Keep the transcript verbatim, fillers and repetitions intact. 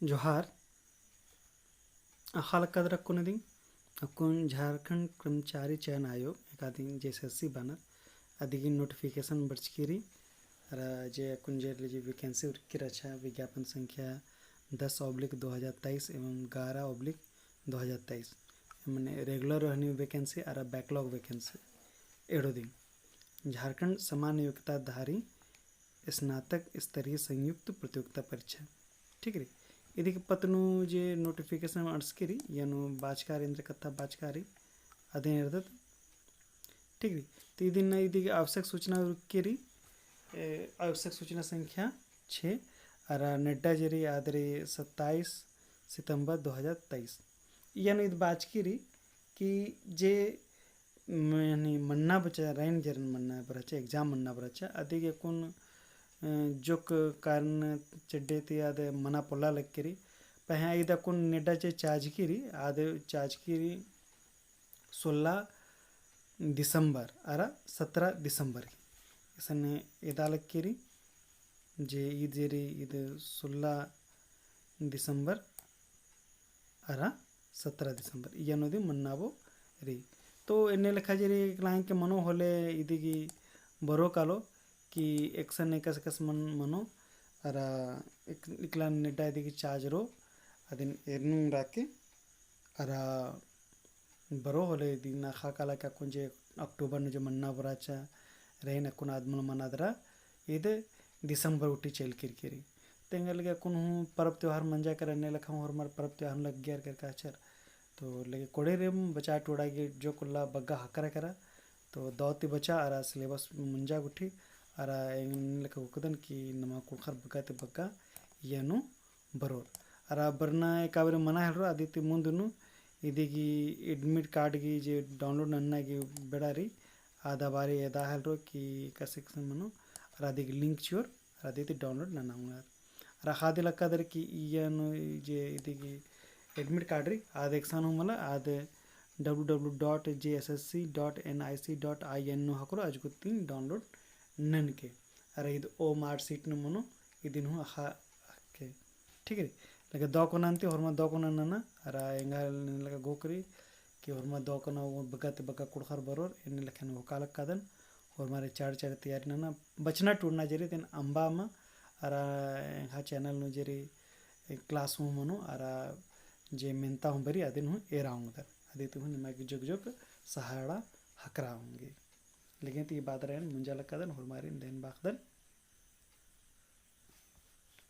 जोहार। अख़ा लक्कादर अक्कुन इदिन, अक्कुन झारखंड कर्मचारी चयन आयोग एकादिन जे एस एस सी बअनर, अदिगिन notification बरचकी रई। अरा जे अक्कुन जे जे vacancy उरखकी रहचा, विज्ञापन संख्या दस oblique दो हज़ार तेईस एवं ग्यारह oblique दो हज़ार तेईस, मने regular रहनी vacancy अरा backlog vacancy एड़ो दिम। झारखंड समान योग्यताधारी स्नातक स्तरीय संयुक्त प्रतियोगिता परीक्षा। ठीक रई। इदिक पत्त नू जे notification अंड़सकी रई, इय्या नू बाचका रई, एन्देर कत्था बाचका रई, अदिन एरदत। ठीक रई। तो इदिन ना इदिक आवश्यक सूचना उरखकी रई, ए, आवश्यक सूचना संख्या छः, अरा नेड्डा जे रई आद रई सत्ताईस सितंबर दो हज़ार तेईस। इय्या नू इद बाचकी रई कि जे मनी मन्ना बरचा, रअइन जे रअइन मन्ना बरचा, exam मन्ना बरचा, अदिगे अक्कुन, अ, जोक कारण चड्डे ती आद मना पोल्ला लक्की रई। पहें इद अक्कुन नेड्डा जे चाजकी रई, आद चाजकी रई सोलह दिसंबर अरा सत्रह दिसंबर की। इसने एदा लक्की रई, जे ईद जे रई, ईद सोलह दिसंबर अरा सत्रह दिसंबर, इय्या नू दिम मन्नाबओ रई। तो एन्ने लेखा जे रई एकला एंके मनो होले इदिगी बरो कालो कि एकसन एकासे एकासे मन मनो, अरा एक-, एकला नेड्डा इदिगी चाजरो, अदिन एरनुम राके, अरा बरो होले इदिन अख़ा काला कि अक्कुन जे अक्टूबर नू जे मन्ना बरचा रअइन अक्कुन आद मल मना दरा, ईद दिसंबर उठी चइल केरकी रई। तेंगा लगे अक्कुन हूँ परब त्योहार मंजा केरा, एन्ने लेखा हूँ होरमर परब त्योहार लग्गियर केरका रहचर। तो लगे कोड़े रई बचा टोड़ा गे जोक उल्ला बग्गा ख़क्खरा केरा। तो दौ ती बचा अरा syllabus मुंजा गुट्ठी, अरा एन्ने लेखा घोखदन कि नमा कुँड़ुख़र बग्गा ती बग्गा इय्या नू बरोर। अरा बरना एका बारी मना हेलरो, अदी ती मुन्द नू इदिगी admit card गी जे download नन्ना गी बेड़ा रई, आदा बारी एदा हेलरो कि एकासे एकासे मनो, अरा अदिगी link चिओर, अरा अदी ती download नना ओंगनर। अरा ख़द्द लक्कादर कि इय्या नू जे इदिगी admit card रई, आद एकसन हूँ मला, आद W W W dot J S S C dot N I C dot I N नू ख़क्खरो अजगुतिन download ननके। अरा ईद ओ marksheet नू मनो, इदिन हूँ अख़ा हके। ठीक रई। लगे दौ कोना अन्ती होरमा दौ कोना नना, अरा एंगा एन्ने लेखा घोख रई कि होरमा दौ कोना बग्गा ती बग्गा कुँड़ुख़र बरोर, एन्ने लेखा एन घोखा लक्कादन, होरमा रे चाड़ चाड़ तैयारी नना, बचना टूड़ना जे रई तेन अम्बा मा, अरा एंग्है channel नू जे रई class हूँ मनो, अरा जे मेन्ता हूँ बरई, अदिन हूँ एरा ओंगदन, अदी ती हूँ निमा गे जोक जोक सहारा ख़क्खरा ओंगी। लेकिन ती बाद रअइन मुंजा लक्कादन, होरमा रे देन बाखदन।